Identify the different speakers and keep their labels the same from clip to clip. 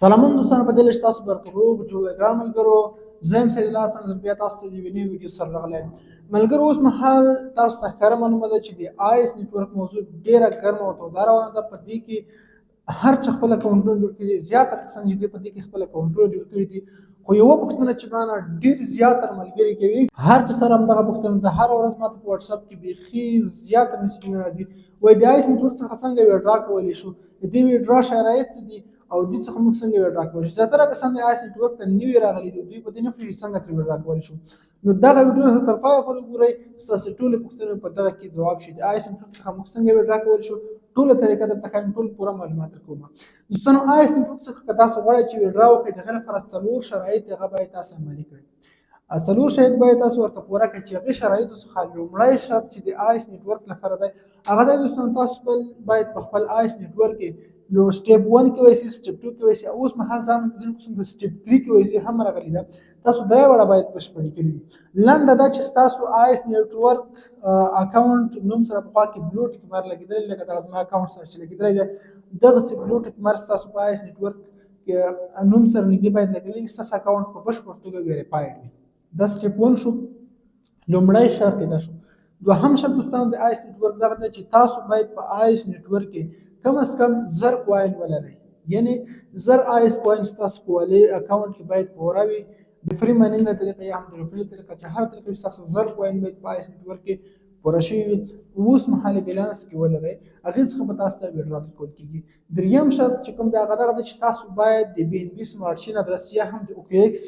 Speaker 1: سلامونه دوستانو، په دې لږ تاسو برته روغ جوړ ګران ملګرو. زه یم سید الله حسن، بیا تاسو ته د یوې نوې ویډیو سره راغلی یم. ملګرو، اوس مهال تاسو ته ښکاره معلومه ده چې د آیس نیټورک موضوع ډېره ګرمه او توده روانه ده. په دې کې هر چا خپل اکاونټونه جوړ کړي دي، زیاتره کسان چې دي په دې کې خپل اکاونټونه جوړ کړي دي. خو یوه پوښتنه چې ما نه ډېر زیاتره ملګري کوي، هر چا سره همدغه پوښتنه ده. هره ورځ ماته په واټساپ کې بیخي زیاته میسجونه راځي، وایي د آیس نیټورک څخه څنګه ویډرا کولی شو، د دې ویډرا شرایط څه دي او دې څخه موږ څنګه ویډرا کولی شو. زیاتره کسان د آیس نیټورک ته نوي راغلي دي، دوی په دې نه پوهېږي څنګه ترې ویډرا کولی شو. نو دغه ویډیو تر پایه پورې وګورئ، ستاسو ټولې پوښتنې په دغه کې ځواب شي. د آیس نیټورک څخه موږ څنګه ویډرا کولی شو، ټوله طریقه درته ښایم، ټول پوره معلومات درکوم. دوستانو، آیس نیټورک څخه که تاسو غواړئ چې ویډرا وکړئ، د هغې لپاره څلور شرایط هغه باید تاسو عملي کړئ. څلور شرایط باید تاسو ورته پوره کړئ، چې هغې شرایطو څخه لومړی شرط چې د آیس نیټورک لپاره دی هغه دی دوستان، تاسو باید په خپل آیس نیټورک کې نو سټیپ 1 کې وایي، سټیپ 2 کې وایي، اوس مهال ځان ځینو قسم د سټیپ 3 کې وایي هم راغلي ده، تاسو درې واړه باید بشپړې کړي وي. لنډه دا چې ستاسو آیس نیټورک اکاونټ نوم سره په خوا کې بلو ټیک مار لګېدلی، لکه دغه زما اکاونټ سره چې لګېدلی دی، دغسې بلو ټیک مار ستاسو په آیس نیټورک نوم سره نږدې باید لګېدلی وي، ستاسو اکاونټ په بشپړ توګه ویریفایډ وي. دا سټیپ 1 شو، لومړی شرط دا شو. دوهم شرط دوستانو د آیس نیټورک دغه دی چې تاسو باید په آیس نیټورک کې کم از کم 1000 کوین ولرئ، یعنی 1000 آیس کوین ستاسو په والي اکاونټ کې باید پوره وي. د فري ماینینګ له طریقې یا هم د روپۍ له طریقې، چې هر طریقې ستاسو 1000 کوین باید په آیس نیټورک کې پوره شوي وي، اوس مهال بیلانس کې ولرئ، هغې څخه به تاسو ته ویډرا درکول کېږي. دریم شرط چې کوم دی هغه دغه دی چې تاسو باید د بي ان بي سمارټ چین ادرس یا هم د اوکي ایکس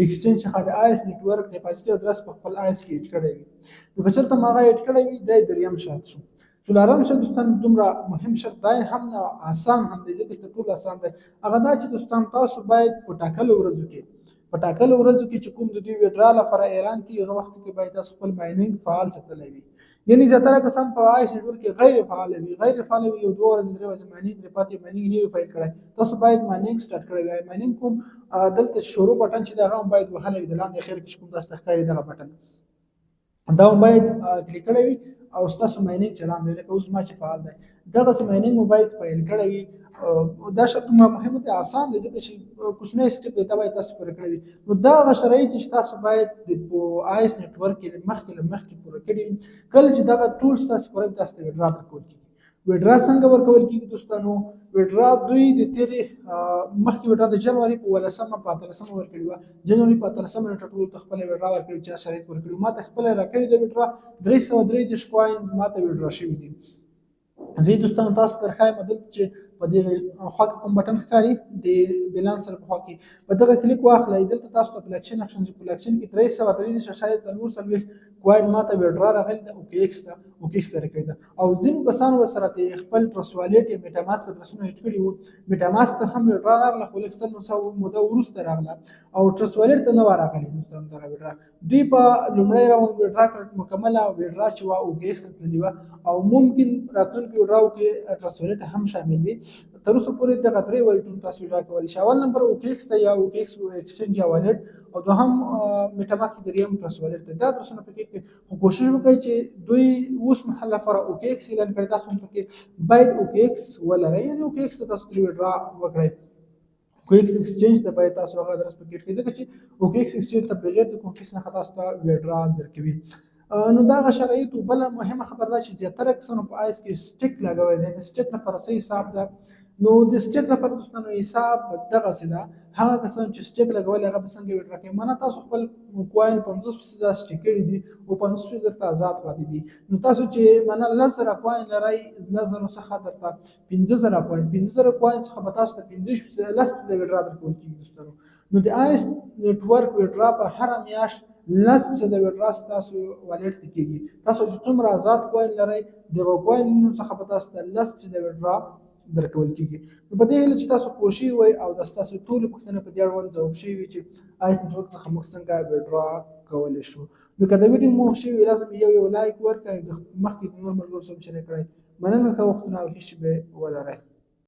Speaker 1: ایکسچینج څخه د آیس نیټورک ډیپازټ ادرس په خپل آیس کې ایډ کړی وي. نو که چېرته ما هغه ایډ کړی وي، دا دریم شرط شو. څلورم شرط دوستان دومره مهم شرط دی هم نه، آسان هم دی، ځکه چې تر ټولو آسان دی، هغه دا چې دوستان تاسو باید په ټاکلو ورځو کې چې کوم د دوی ویډرا لپاره اعلان کېږي، هغه وخت کې باید تاسو خپل ماینینګ فعال ساتلی وي. یعنی زیاتره کسان په آیس نیټورک کې غیر فعال وي، یو دوه ورځې درې ورځې ماینینګ ترې پاتې، ماینینګ نه وي فایل کړی. تاسو باید ماینینګ سټارټ کړی وي. ماینینګ کوم دلته شروع بټن چې دی هغه هم باید وهلی وي، د لاندې اخر کې چې کوم داسې ښکاري دغه بټن دا هم باید کلیک کړی وي او ستاسو ماینینګ چلان دی، لکه اوس ما چې فعال دی دغسې ماینینګ مو باید پیل کړی وي. دا شرط دومره مهم دی، آسان دی، ځکه چې کوچنی سټیپ دی، دا باید تاسو پوره کړی وي. نو دا هغه شرایط چې تاسو باید د په آیس نیټورک کې له مخکې پوره کړي وي. کله چې دغه ټول ستاسو پوره وي، تاسو ته ویډرا درکول کېږي. ویډرا څنګه ورکول کېږي دوستانو؟ ویډرا دوی د تېرې مخکې ویډرا د جنوري په 18مه په 18مه ورکړې وه. جنوري په 18مه نېټه ټولو ته خپله ویډرا ورکړې چې شرایط ورکړي. ما ته خپله راکړې ده ویډرا، 333 کوین ما ته ویډرا شوي دي. زه یې دوستانو تاسو ته درښایم. دلته چې په دې خوا کې کوم بټن ښکاري د بیلانس سره په خوا کې، په دغه کلیک واخلئ. دلته تاسو ته بلاکچین اپشن چې بلاکچین کې 333.44 کوین ما ته ویډرا راغلې ده، اوکي ایکس ته راکړې ده. او ځینو کسانو ورسره د خپل ټرست والېټ یا میټاماسک ادرسونه ایډ کړي وو، میټاماسک ته هم ویډرا راغله، خو لږ څه موده وروسته راغله او ټرست والېټ ته نه وه راغلې. دوستانو، دغه ویډرا دوی په لومړی راونډ ویډرا کړ، مکمله ویډرا چې وه اوکي ایکس ته تللې وه او ممکن راتلونکي ویډراو کې ټرست والېټ هم شامل وي. تر اوسه پورې دغه درې والېټونو تاسو ویډرا کولی شئ. اول نمبر اوکي ایکس ته یا اوکي ایکس ایکسچینج یا والېټ، او دوهم میټاماسک، دریم ټرست والېټ ته. دا ادرسونه پکې کړئ، خو کوشش وکړئ چې دوی اوس مهال لپاره اوکي ایکس اعلان کړی، تاسو هم پکې باید اوکي ایکس ولرئ، یعنې اوکي ایکس ته تاسو ترې ویډرا وکړئ. اوکي ایکس ایکسچینج ته باید تاسو هغه ادرس پکې کړئ، ځکه چې اوکي ایکس ایکسچینج ته بغیر د کوم فیس نه تاسو ته ویډرا درکوي. نو دا هغه شرایط. بله مهمه خبره دا چې زیاتره کسانو په آیس کې سټیک لګولی دی. د سټیک لپاره څه حساب ده؟ نو د سټیک لپاره دوستانو حساب دغسې ده. هغه کسان چې سټیک لګولی هغه به څنګه ویډرا کوي؟ معنا تاسو خپل کوین 50% سټیک کړي دي او 50% درته ازاد پاتې دي. نو تاسو چې معنا 10,000 کوین لرئ، 10,000 څخه درته 5,000 کوین، 5,000 کوین څخه به تاسو ته 25 10% ویډرا درکول کېږي دوستانو. نو د آیس نیټورک ویډرا په هره میاشت 10% ویډرا ستاسو والېټ ته کېږي. تاسو چې څومره ازاد کوین لرئ، دغه کوینونو څخه به تاسو ته 10% ویډرا درکول کېږي. نو په دې هیله چې تاسو پوه شوي وئ او د ستاسو ټولې پوښتنې په دې اړوند ځواب شوي وي چې آیس نیټورک څخه موږ څنګه ویډرا کولی شو. نو که د ویډیو مو خوښ شوي وي، لازم یو یو لایک ورکړئ، د مخکې د نور ملګرو سره شریک کړئ. مننه، ښه وختونه او ښې شېبې ولرئ.